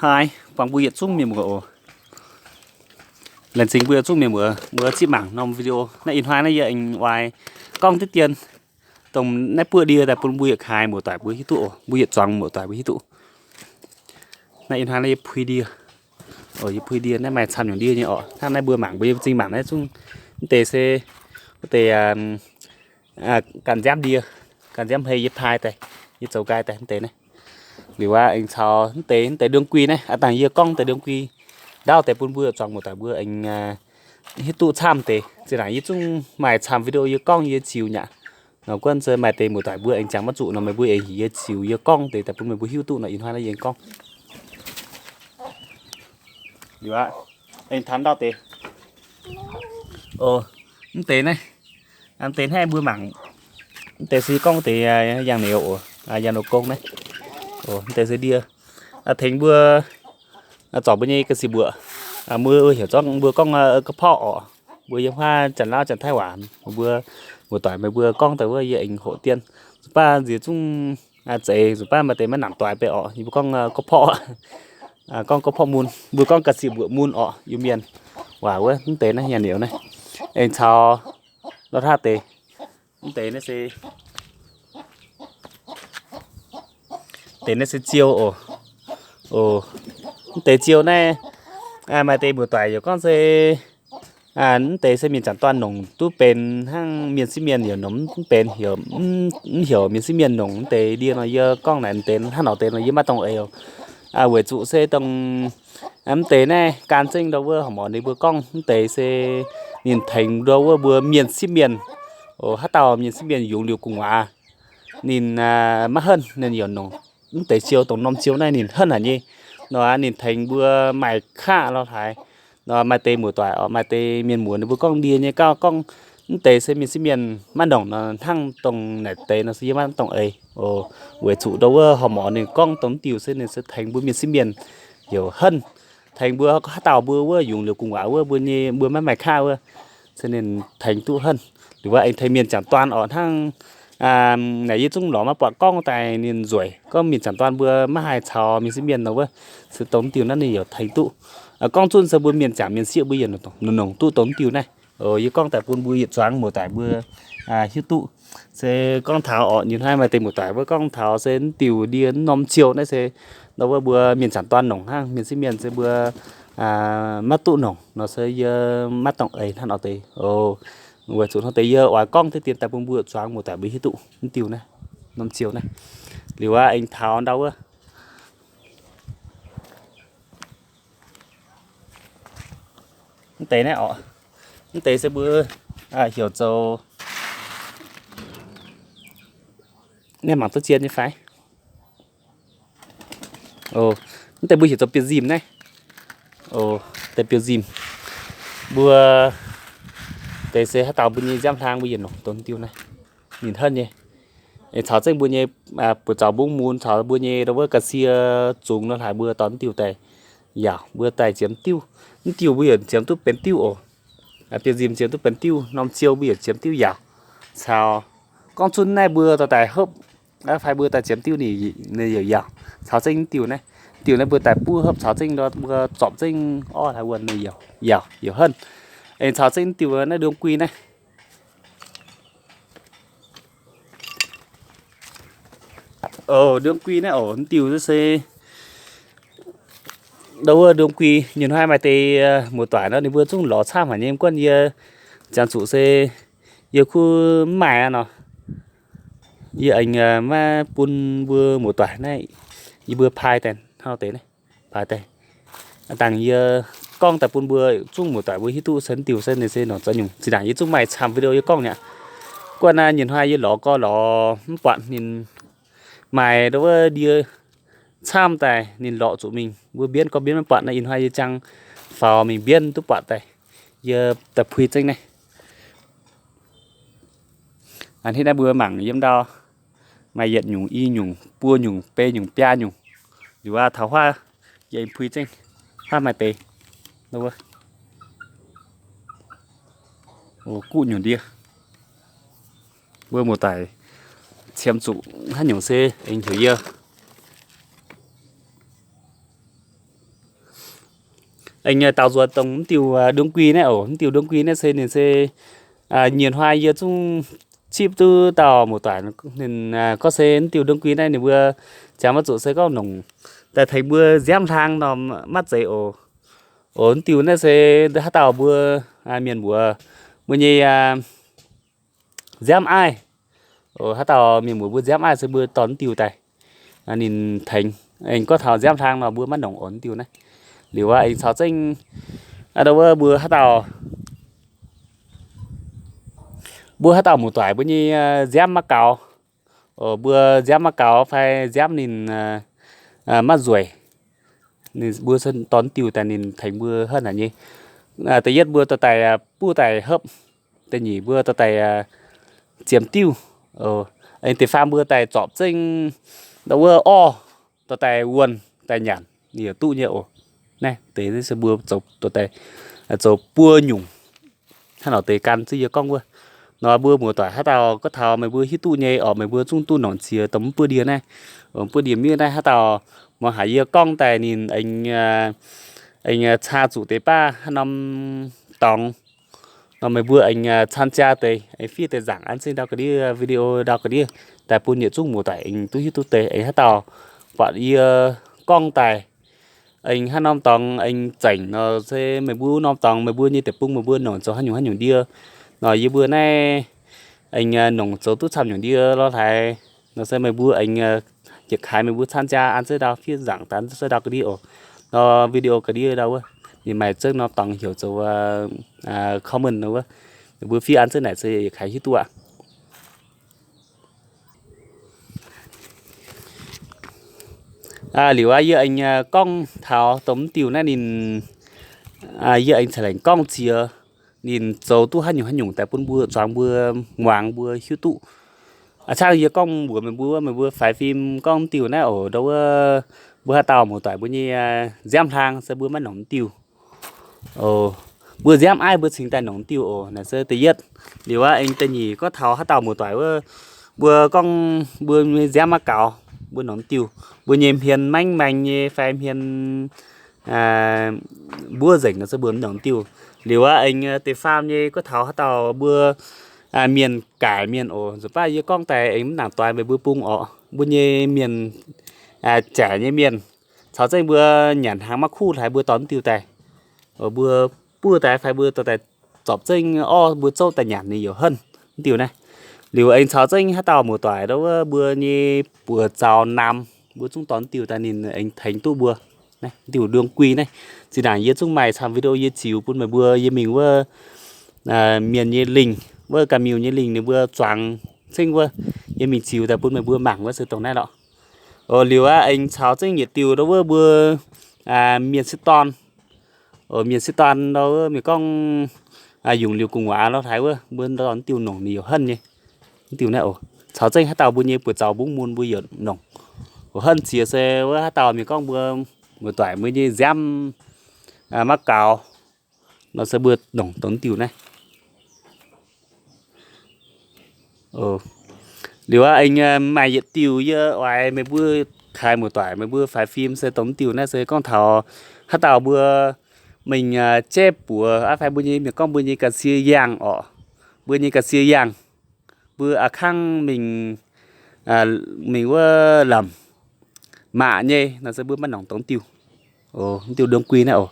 Hnoi buangh mbuo yietc zungv mienh muoz oc. Laengz zingh mbuo yietc zungv mienh muoz, mbuo zipv mangc norm video. Naaiv ih hnoi naaiv yie aengx oix gorngv diqv dien dongh naaiv buoqv ndie daaih bun mbuo yietc kaaix muoz-doic mbuo hiuv duqv oc, mbuo yietc zuangx muoz-doic mbuo hiuv duqv. Naaiv ih hnoi naaiv yie pui ndie oc, yie pui ndie naaiv maaih camv nyungc ndie nyei oc. Hnangv naaiv mbuo mangc, mbuo yie zingh mangc naaiv zungv, mv deix se, mv deix ganh nziaamv ndie, ganh nziaamv hei yie paaiv daaih, yie zoux nqaai daaih mv deix naaiv. Liuz aqv, aengx caux mv deix, mv deix đương quy naaiv, aav dangh yie gorngv deix đương quy ndaauv deix bun mbuo zuangx muoz-doic mbuo aengx hiuv duqv camv deix. Zinh ndaangc yie zungv maaih camv video yie gorngv yie ziux nyaqc. Nor guonv se maaih deix muoz-doic mbuo aengx jangx maiv zuqc nor, meih mbuo aengx heuc yie ziux yie gorngv deix daaih bun meih mbuo hiuv duqv nor, ih hnoi naaiv yie aengx gorngv. Liuz aqv, aengx taux ndaauv deix. Mv deix naaiv, mv deix naaiv mbuo mangc, mv deix se gorngv deix yangh niouz oc, yangh niouz gong naaiv. Mv deix se ndie, tengx mbuo zorc mbuo nyei ga'sie mbuoqc, mbuo heuc zorngv mbuo gorngv ga'porqv oc. Mbuo yiem huaav Janx-Lauv Janx-Taiv waac, mbuo muoz-doic meih mbuo gorngv daaih wuov yie aengx hoqc dien. Nzunc baav nziex zungv zeix, nzunc baav maaih deix maiv nangc doix beiv orqc, yie mbuo gorngv ga'porqv, gorngv ga'porqv mun, mbuo gorngv ga'sie mbuoqc mun orqc, Iu-Mienh waac wuov. Mv deix naaiv yangh niouz naaiv, aengx caux lorh hlaav deix. Mv deix naaiv se, deix naaiv se ziou oc. Mv deix ziou naaiv, maaih deix muoz-doic yaac gorngv se mv deix se mienh janx-dorn nongc duqv benx hnangv mienh sieqv mienh yaac nongc mv benx, heuc, mv heuc mienh sieqv mienh nongc mv deix ndie nor, yie gorngv naaic mv deix hnangv nor deix nor yie maiv dongh eix oc. Weic zuqc se dongh mv deix naaiv gan zengv ndau wuov horpc mor ninh mbuo gorngv mv deix se ninh tengx ndau wuov mbuo mienh sieqv mienh, haaix dauh mienh sieqv mienh yungz liuz gu'nguaaz, ninh maiv henv, ninh yaac nongc mv deix ziou, dongh norm ziou naaiv ninh henv haic nyei. Nor ninh tengx mbuo maaih qaqv lorh haaix. Nor maaih deix muoz-doic oc, maaih deix mienh muoz ninh mbuo gorngv ndie nyei gauh gorngv mv deix se mienh sieqv mienh maiv nongc nor, hnangv dongh naaic deix nor se yie maiv dongh eix oc. Weic zuqc ndau wuov horpc mor ninh gorngv dongh diuh se ninh se tengx mbuo mienh sieqv mienh heuc henv, tengx mbuo haaix dauh mbuo wuov yungz liuz gu'nguaaz wuov mbuo nyei mbuo maiv maaih qaqv wuov, se ninh tengx duqv henv. Liuz wuov aengx tengx mienh janx-dorn oc, hnangv naaic yie zungv lorz maiv buatc gorngv daaih ninh nzueic gorngv mienh janx-dorn mbuo maiv haih caux mienh sieqv mienh nor wuov, se dongh diuh naaiv ninh yaac tengx duqv. Gorngv zunv se mbuo mienh jangc mienh sieqv mbuo yaac nongc duqv dongh diuh naaiv. Yie gorngv daaih bun mbuo yietc zuangx muoz-doic mbuo hiuv duqv. Se gorngv taux oc, nyei hnoi maaih deix muoz-doic mbuo gorngv taux se diuh ndie norm ziou naaiv se ndau wuov mbuo mienh janx-dorn nongc hnangv, mienh sieqv mienh se mbuo maiv duqv nongc nor se yie maiv dongh eix hnangv nor deix. Weic zuqc hnangv deix yie oix gorngv deix dien daaih bun mbuo zuangx muoz-doic mbuo hiuv duqv mv diuh naaiv, norm ziou naaiv. Liuz aqv, aengx taux ndau wuov mv deix naaiv oc. Mv deix se mbuo heuc zoux, naaiv mangc duqv zien nyei fai? Mv deix mbuo heuc zoux biouv-nzimh naaiv. Deix biouv-nzimh. Mbuo deix se haaix dauh mbuo nyei nziaamv hlang mbuo yietc nongc dongh diuh naaiv, ninh henv nyei. Caux zengv mbuo nyei buoz-zaux mbungv mun caux mbuo nyei ndau wuov ga'sie zungx nor hlaaix mbuo dorh diuh daaih yaauc, mbuo daaih ziemx diuv. Mv diuh mbuo yietc ziemx duqv benx diuv oc. Biouv-nzimh ziemx duqv benx diuv, norm ziou mbuo yietc ziemx diuv yaauc. Caux gorngv zunv naaiv mbuo dorh daaih hopv fai mbuo daaih ziemx diuv ninh yaac yaauc. Caux zengv diuh naaiv, diuh naaiv mbuo daaih buov hopv caux zengv mbuo zorpc zengv orv hlaaix wuonh ninh yaauc, yaauc henv. Aengx caux zengv diuh naaiv đương quy naaiv. Đương quy naaiv oc, diuh se ndau wuov đương quy nyei hnoi maaih deix muoz-doic nor ninh mbuo zungv lorz camv haic nyei, mv guonv yie ziangh zuqc se yie kuv mv maaih aqv nor, yie aengx maiv bun mbuo muoz-doic naaiv, yie mbuo paaiv daaih hnangv deix naaiv, paaiv daaih. Dangh yie gorngv daaih bun mbuo zungv muoz-doic mbuo hiuv duqv se diuh se ninh se nongc zoux nyungc. Zinh ndaangc yie zungv maaih camv video yie gorngv nyei aqv. Guonv naaiv nyei hnoi yie lorz gorx lorz mv buatc ninh maaih ndau wuov ndie camv daaih ninh lorqc zuqc mingh, mbuo mbienv gorngv mbienv maiv buatc naaiv, ih hnoi yie ziangh faaux mingh mbienv duqv buatc daaih. Yie daaih pui zengv naaiv. A'hneiv naaiv mbuo mangc yiem ndau maaih yietc nyungc, i nyungc, buo nyungc, beiv nyungc, biaa nyungc. Liuz aqv, taux huaav yie aengx pui zengv, huaav maaih deix. Guqv nyungc ndie. Mbuo muoz-doic qiemx zuqc haaix nyungc se aengx heuc yie. aengx daaux nzuonx dongh mv diuh đương quy naaiv oc. Mv diuh đương quy naaiv se ninh se nyienx hnoi yie zungv cipv duqv dauh muoz-doic ninh gorngv se mv diuh đương quy naaiv ninh mbuo ziangx maiv zuqc se gorngv nongc daaih tengx mbuo nziaamv hlang nor maiv zeiz oc. Oc, mv diuh naaiv se haaix dauh mbuo mienh mbuox mbuo nyei nziaamv aiv. Haaix dauh mienh mbuox mbuo nziaamv aiv se mbuo dorh mv diuh daaih ninh tengx. Aengx gorngv taux nziaamv hlang nor mbuo maiv nongc oc mv diuh naaiv. Liuz aqv, aengx caux zengv ndau wuov mbuo haaix dauh, mbuo haaix dauh muoz-doic mbuo nyei nziaamv maiv gaux, mbuo nziaamv maiv gaux fai nziaamv ninh maiv nzueic, ninh mbuo dorh mv diuh daaih ninh tengx mbuo hnangv naaic nyei. Da'yietv mbuo dorh daaih buov daaih hopv. Da'nyeic mbuo dorh daaih ziemx diuv. Aengx da'faam mbuo daaih zorpc zengv ndau wuov orv, dorh daaih wuonh daaih nyanc, ninh yaac duqv nyei oc. Naaiv deix se mbuo zoux buo nyungc hnangv nor deix gan zungv yie gorngv wuov. Nor mbuo muoz-doic haaix dauh gorngv taux meih mbuo hiuv duqv nyei orqc, meih mbuo zungv duqv nongc ziex dongh mv buov ndie naaiv. Mv buov ndie miev naaiv haaix dauh muangx haic yie gorngv daaih ninh aengx caa zuqc deix baav haaix norm dorngx nor meih mbuo aengx caan jaa deix, aengx fiev deix nzaangc an zengv ndau ga'ndiev video ndau ga'ndiev daaih bun yietc zungv muoz-doic aengx duqv hiuv duqv deix. Aengx haaix dauh buatc yie gorngv daaih aengx haaix norm dorngx aengx zengc nor se meih mbuo wuov norm dorngx meih mbuo nyei deic-bung meih mbuo nongc zoux haaix nyungc haaix nyungc ndie nor yie mbuo naaiv aengx nongc zoux duqv camv nyungc ndie lorz haaix nor se meih mbuo aengx yietc kaaix meih mbuo caan jaa an zengv ndau fiev nzaangc daaih an zengv ndau ga'ndiev oc. Nor video ga'ndiev ndau wuov ninh maaih zengv norm dorngx heuc zoux comment nor wuov, meih mbuo fiev an zengv naaic se yietc kaaix hiuv duqv aqv. Liuz aqv, yie aengx gorngv taux dongh mv diuh naaiv ninh, yie aengx ceix laengc gorngv ziex ninh zoux duqv haaix nyungc haaix nyungc daaih bun mbuo zuangx mbuo muangx mbuo hiuv duqv. A'cangv yie gorngv mbuox meih mbuo, meih mbuo faix fim gorngv mv diuh naaiv oc, ndau wuov mbuo haaix dauh muoz-doic mbuo nyei nziaamv hlang se mbuo maiv nongc mv diuh. Mbuo nziaamv aiv mbuo cingx daaih nongc mv diuh oc. Naaic se da'yietv. Liuz aqv, aengx da'nyeic gorngv taux haaix dauh muoz-doic wuov, mbuo gorngv mbuo nyei nziaamv maiv gaux, mbuo nongc mv diuh, mbuo nyei hmien maengv maengx nyei fai hmien mbuov nzengc nor se mbuo mv nongc mv diuh. Liuz aqv, aengx da'faam nyei gorngv taux haaix dauh mbuo mienh gaaic mienh oc. Nzunc baav yie gorngv daaih aengx mv nangc doix meih mbuo bung orqc, mbuo nyei mienh, jaic nyei mienh, caux zengv mbuo nyanc hnaangx maiv kuv hlaaix mbuo dorh mv diuh daaih, mbuo buov daaih fai mbuo dorh daaih zorpc zengv orv mbuo zouv daaih nyanc ninh yaac henv mv diuh naaiv. Liuz aengx caux zengv haaix dauh muoz-doic ndau wuov mbuo nyei buoz zaux namx mbuo zungv dorh mv diuh daaih ninh aengx tengx duqv mbuo. Naaiv diuh đương quy naaiv, zinh ndaangc yie zungv maaih camv video yie ziux bun meih mbuo, yie mingh wuov mienh nyei lingh, wuov ganh miuh nyei lingh ninh mbuo zuangx cingv wuov, yie mingh ziux daaih bun meih mbuo mangc wuov se dongh naaiv lorqc. Liuz aqv, aengx caux zengv yietc diuh ndau wuov mbuo mienh sieqv dorn, mienh sieqv dorn ndau wuov mienh gorngv yungz liuz gu'nguaaz lorz hlaaix wuov mbuo dorh mv diuh nongc ninh yaac henv nyei. Mv diuh naaiv oc, caux zengv haaix dauh mbuo nyei buoz zaux mbungv mun mbuo yaac nongc. Oc, henv ziex se wuov haaix dauh mienh gorngv mbuo muoz-doic mbuo nyei nziaamv maiv gaux nor se mbuo nongc dongh mv diuh naaiv. Liuz aqv, aengx maaih yietc diuh yie oix meih mbuo kaaix muoz-doic meih mbuo faix fim se dongh mv diuh naaiv se gorngv taux haaix dauh mbuo mingh jaiv buoz aqv fai mbuo nyei mienh gorngv mbuo nyei ga'sie yangh orqc, mbuo nyei ga'sie yangh, mbuo a'kangv mingh, mingh wuov lamc maqc nyei nor se mbuo maiv nongc dongh mv diuh, mv diuh đương quy naaiv oc.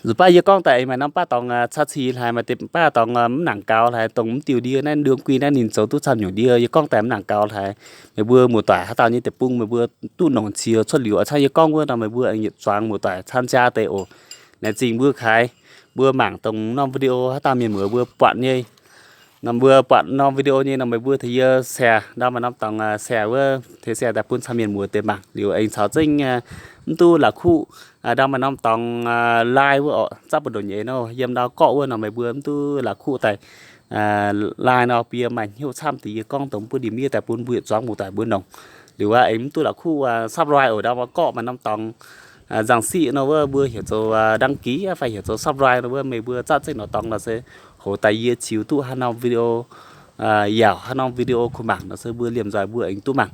Nzunc baav yie gorngv daaih aengx maaih norm baav dorngx caa cih hlaaix, maaih deix baav dorngx mv nangc gaux hlaaix, dongh mv diuh ndie naaiv đương quy naaiv ninh zoux duqv camv nyungc ndie. Yie gorngv daaih mv nangc gaux hlaaix, meih mbuo muoz-doic haaix dauh nyei deic-bung meih mbuo duqv nongc ziex cuotv liuz a'cangv yie gorngv wuov nor meih mbuo aengx yietc zuangx muoz-doic caan jaa deix oc. Naaiv zingh mbuo kaaix mbuo mangc dongh norm video haaix dauh mienh muoz mbuo buatc nyei, nor mbuo buatc norm video nyei nor meih mbuo tengx yie share ndau maaih norm dorngx share wuov, tengx share daaih bun camv mienh muoz deix mangc. Liuz aengx caux zengv mv duqv la'kuqv ndau maaih norm dorngx like wuov orqc, zapv buoz-ndoqv nyeiz nor yiem ndau gorqv wuov nor meih mbuo mv duqv la'kuqv daaih like nor bun yie maaih hnyouv camv deix yie gorngv dongh mv buov ndie-miev daaih bun mbuo yietc zuangx muoz-doic mbuo nongc. Liuz aqv, aengx mv duqv la'kuqv subscribe oc, ndau maaih gorqv maaih norm dorngx nzangc siqv nor wuov mbuo heuc zoux đăng ký fai heuc zoux subscribe nor wuov meih mbuo zatv zengv norm dorngx nor se hoc daaih yie ziux duqv haaix norm video, yaac haaix norm video kuh mangc nor se mbuo liemh nzoih mbuo aengx duqv mangc.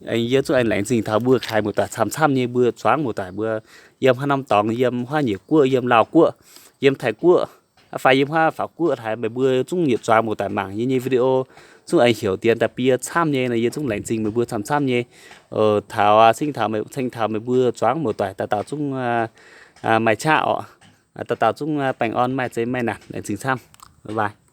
Yie zungv aengx laengz zingh taux mbuo kaaix muoz-doic camv-camv nyei, mbuo zuangx muoz-doic mbuo yiem haaix norm dorngx, yiem huaav Nyiec Guoqv, yiem Laauh Guoqv, yiem Taiv Guoqv, fai yiem huaav Faatv Guoqv haic, meih mbuo zungv yietc zuangx muoz-doic mangc yie nyei video, zungv aengx heuc dien da'bie camv nyei nor, yie zungv laengz zingh meih mbuo camv-camv nyei. Taux ceng taux meih mbuo zuangx muoz-doic dauh dauh zungv maaih qaqv orqc. Dauh dauh zungv baengh orn, maaih zeiz maaih naanc, laengz zingh camv. Bye bye.